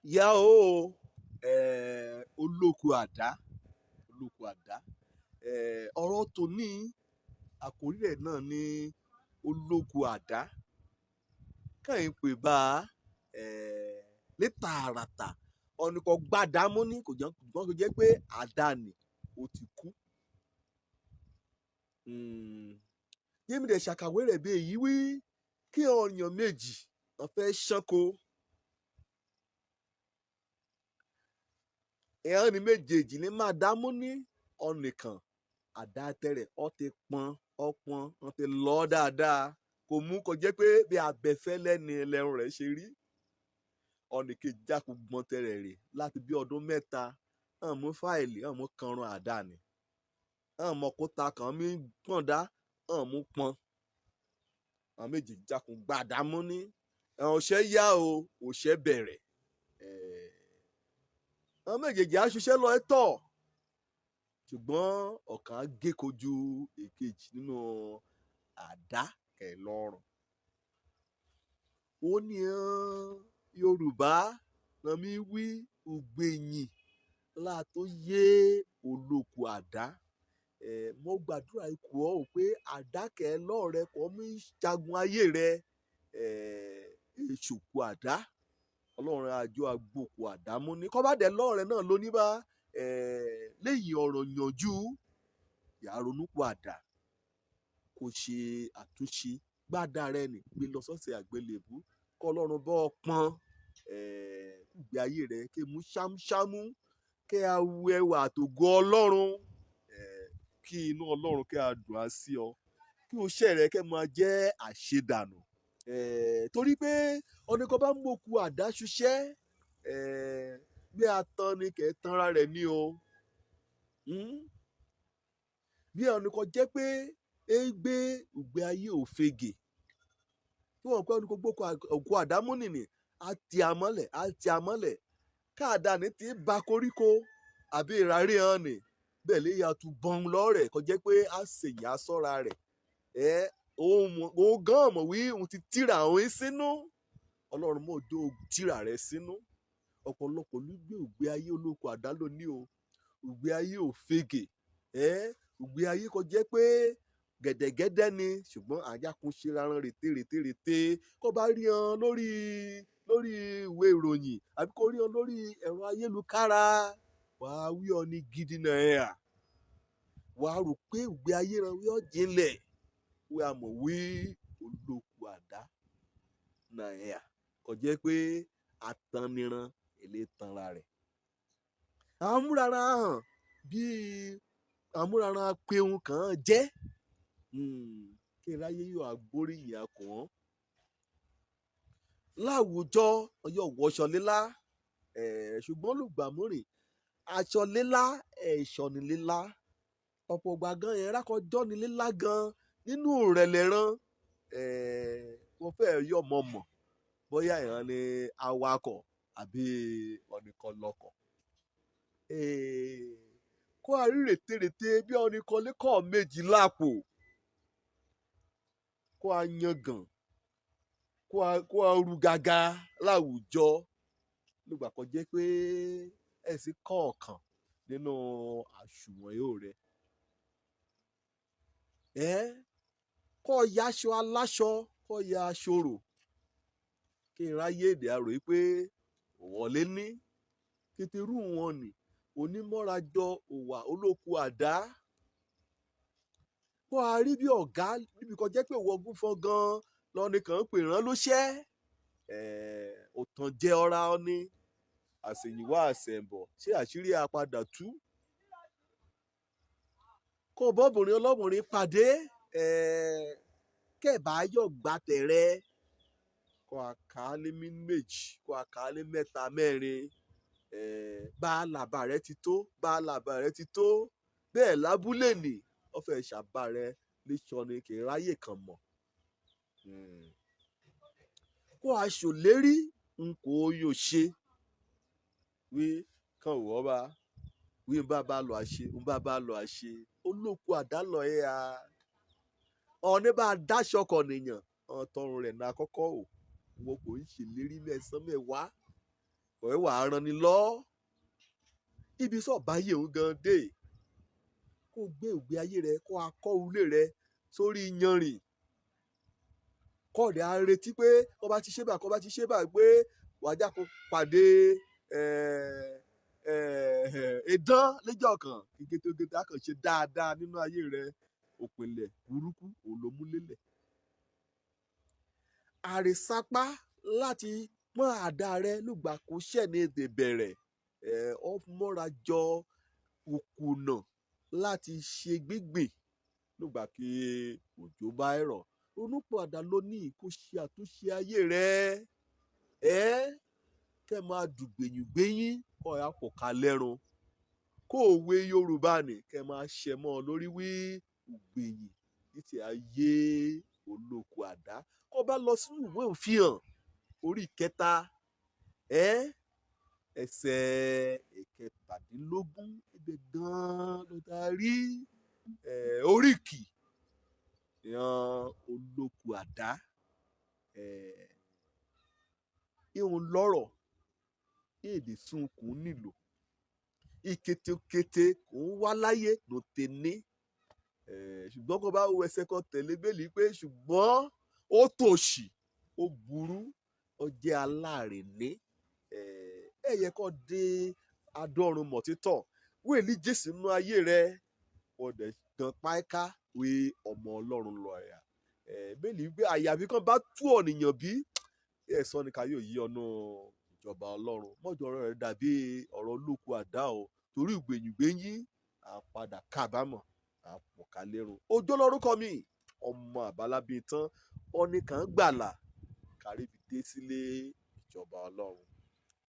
Yá o, olóko àdá, olóko àdá. Ọ̀rọ̀ tòní àkórí rẹ̀ náà ni olóko àdá. Kẹ́hìn pè bá ní tààràtà, ọ̀nì kan gbàdámú ní kò jẹ́, ṣùgbọ́n kò jẹ́ pé àdá ni ó ti kú. Yémi dẹ̀ ṣàkàwé rẹ̀ bí èyí wí kí ọ̀yàn méjì wọ́n fẹ́ ṣánko. Ìyẹn ni méjèèjì ní máa dámú ní ọ̀nìkan àdá tẹ̀rẹ̀ ọ ti pọn ọpọn ọ ti lọ dáadáa, kò mú kó jẹ́ pé bí abẹfẹ́lẹ́ ni ẹlẹ́run rẹ̀ ṣe rí. Ọ̀nìkejì jákun gbọ́n tẹ̀rẹ̀ rè láti bí ọdún mẹ́ta, hàn mú fáìlì, hàn mú kanrun àdá ni, hàn mọ kóta kan mí pọ̀n dá, hàn mú pọn. Àwọn méjì jákun gbàdámú ní ọ̀ṣẹ́ yá o, òṣẹ́ bẹ̀rẹ̀. Àwọn méjèèjì á ṣiṣẹ́ lọ ẹ tọ̀, ṣùgbọ́n ọ̀kan á gé kojú èkejì nínú àdá kẹlọ́rùn. Ó ní Yorùbá náà mi wí ògbẹ̀yìn láà tó yé olóko àdá. Mo gbàdúrà ikú ọ ò pé àdá kẹlọ́rẹ̀ kọ́ mi jagun ayé rẹ, èṣòkò àdá. Ọlọ́run àjọ àgbòkò àdámú ní kọ́bádẹ́ lọ́ọ̀rẹ́ náà ló ní bá lẹ́yìn ọ̀rọ̀ yànjú yàá ronúpọ̀ àdá kò ṣe àtúnṣe gbádà rẹ nì gbé lọ sọ́sẹ̀ àgbélébú kọ́ Ọlọ́run bọ́ ọ pọ́n ìgbé ayé rẹ kí mú ṣámúṣámú kí a wu ẹwà àtògo Ọlọ́run, kí inú Ọlọ́run kí a dùn á sí ọ, kí oṣẹ́ rẹ kẹ́ máa jẹ́ àṣedànù. Torí pé ọdún kan bá mọ̀kú àdá ṣiṣẹ́, bí a tan ni kẹ̀ tanra rẹ̀ ní o. Bí ọ̀nì kan jẹ́ pé é gbé ìgbé ayé òfegè, tí wọ́n pẹ́ ọ̀nì kan gbóko òkú àdámú nìní, á ti amọ́lẹ̀, á ti amọ́lẹ̀. Káàdà ní ti ba koríko àbí ìrárí hàn ní bẹ́ẹ̀ lè yàtú bọ́n lọ́rẹ̀ kó jẹ́ pé á ṣèyí sọ́ra rẹ̀. Òun gan mọ̀ wí òun ti tìrà òun sínú. Ọlọ́run mọ̀ jó tìrà rẹ̀ sínú. Ọ̀pọ̀lọpọ̀ ló gbé ìgbé ayé olóko àdá lónìí o, ìgbé ayé òfegè, ìgbé ayé kó jẹ́ pé gẹ̀dẹ̀gẹ̀dẹ̀ ni, ṣùgbọ́n àyàkùn ṣe ra ran rèté rèté rèté. Kó bá rí ọn lórí ìwé ìròyìn àbí kó rí ọn lórí ẹ̀rọ ayélukára, wàá wí ọ ní gidi náà ẹ̀ à. Wàá rò pé ìgbé ayé rẹ wí ọ jinlẹ̀, wí a mọ̀ wí olóko àdá náà ẹ̀ à. Kò jẹ́ pé atanniran èlé tanra rẹ̀. Àmúrara hàn bí àmúrara péhun kan jẹ́. Kí ráyé yóò agbóríyìn akàn. Láwùjọ yóò wọṣọ lílá, ṣùgbọ́n olùgbàmúrìn aṣọ lílá, ẹ̀ṣọ́ ni lílá. Ọ̀pọ̀ ìgbà gan yẹn rákọjọ́ ni lílá gan nínú ìrẹ̀lẹ̀ rán. Wọ́n fẹ́ yọ̀ mọ̀ mọ̀ bóyá ìran ni awakọ̀ àbí ọ̀nìkan lọkọ̀. Kó a rí rètérètè bí ọ̀nìkan lékọ̀ méjì lápò. Kó a yangàn, kó a ru gàgà láwùjọ. Nígbà kan jẹ́ pé ẹ̀ sì kọ̀ọ̀kan nínú àsùnwọ̀n yóò rẹ̀. Kó ya aṣọ aláṣọ, kó ya aṣọ rò. Kí n ráyè èdè àrò yìí pé wọlé ní kékeré wọn ni onímọ̀rajọ òwà olóko àdá. Kó a rí bí ọ̀gá níbi kan jẹ́ pé òwò fọ́n gan lọ́ni kan pè rán ló ṣẹ́. Òtàn jẹ́ ọ̀ra ọni àṣèyìnwá àṣẹ̀ǹbọ̀ ṣé àṣírí apadà tú. Kó bọ́bìnrin ọlọ́bìnrin pàdé, kẹ́ẹ̀bá yọ̀ gbà tẹ̀rẹ̀. Kó a kà á lé méjì, kó a kà á lé mẹ́ta mẹ́rin. Bá làbà rẹ ti tó, bá làbà rẹ ti tó. Bẹ́ẹ̀ lábúlé nì, ó fẹ́ ṣàbà rẹ léṣọ ni kì í ráyè kan mọ̀. Kó a ṣòlérí n kò yóò ṣe. Wí kàn wọ́ bá, wí ń bá bá lọ àṣe, ń bá bá lọ àṣe. Olóko àdá lọ ẹ́ a. Ọ̀ní bá dáṣọ kọ̀ nìyàn, ọ̀n tọrùn rẹ̀ náà kọ́kọ́ ò. Wọn kò ń ṣèlérí mẹ́sàn-án mẹ́wàá. Kọ̀ ẹ́ wà á ran ni lọ. Ibi sọ̀ báyé òun gan dé. Kó gbé ìgbé ayé rẹ, kó a kọ́ ilé rẹ sórí yanrìn. Kọ́ọ̀dẹ̀ á retí pé kó bá ti ṣe bá, kó bá ti ṣe bá pé wàá já kó pàdé idán lẹ́jọ́ kan. Kékété á kàn ṣe dáadáa nínú ayé rẹ. Òpìlẹ̀ burúkú òun ló mú lélẹ̀. Àrèsápá láti pọ́n àdá rẹ lùgbà kó ṣẹ̀ ní ètè bẹ̀rẹ̀. Ọ mọ́ra jọ òkùnà láti ṣe gbígbìn lùgbà kí òjò bá rọ̀. Ronúpìwàdà lónìí kó ṣe àtúnṣe ayé rẹ. Kẹ́ máa dùgbẹ̀yìngbẹ́yín kọ́ ẹ kò ká lẹ́run. Kó òwe Yorùbá nì kẹ́ máa ṣẹ mọ́ ọ lórí wí ògbẹ̀yìn ní ti ayé olóko àdá. Kó bá lọ sínú ìwé òfihàn orí ìkẹta, ẹsẹ̀ ìkẹtàdínlógún, ibẹ̀ gan-an ló ta rí oríkì ìran olóko àdá. Ihun lọ́rọ̀ èdè sunkún nílò. Ìketekete kò ń wá láyé ló ti ní. Ṣùgbọ́n kó bá wo ẹsẹ̀ kan tẹ̀lé bẹ́ẹ̀lì pé ṣùgbọ́n ó tòṣì, ó burú, ó jẹ́ alárinní. Ẹ yẹ kó dé adọ́run mọ̀ títọ̀. Wéèlì Jésù nínú ayé rẹ, ọ̀dẹ̀ gan páíká wé ọmọ Ọlọ́run lọ ẹ̀yà. Bẹ́ẹ̀lì wípé àyàfi kan bá tú ọ̀nìyàn bí, ẹ̀sán ni ká yóò yí ọ̀nà ìjọba Ọlọ́run. Mọ́jọ ọ̀rọ̀ rẹ̀ dàbí ọ̀rọ̀ olóko àdá o, torí ìgbẹ̀yìngbẹ́yín à padà kábàámọ̀, à pọ̀ ká lérun. Òjó lórúkọ mi, ọmọ àbálábí tán, ọ̀nìkan gbàlà, kàríbi dé sílé ìjọba Ọlọ́run.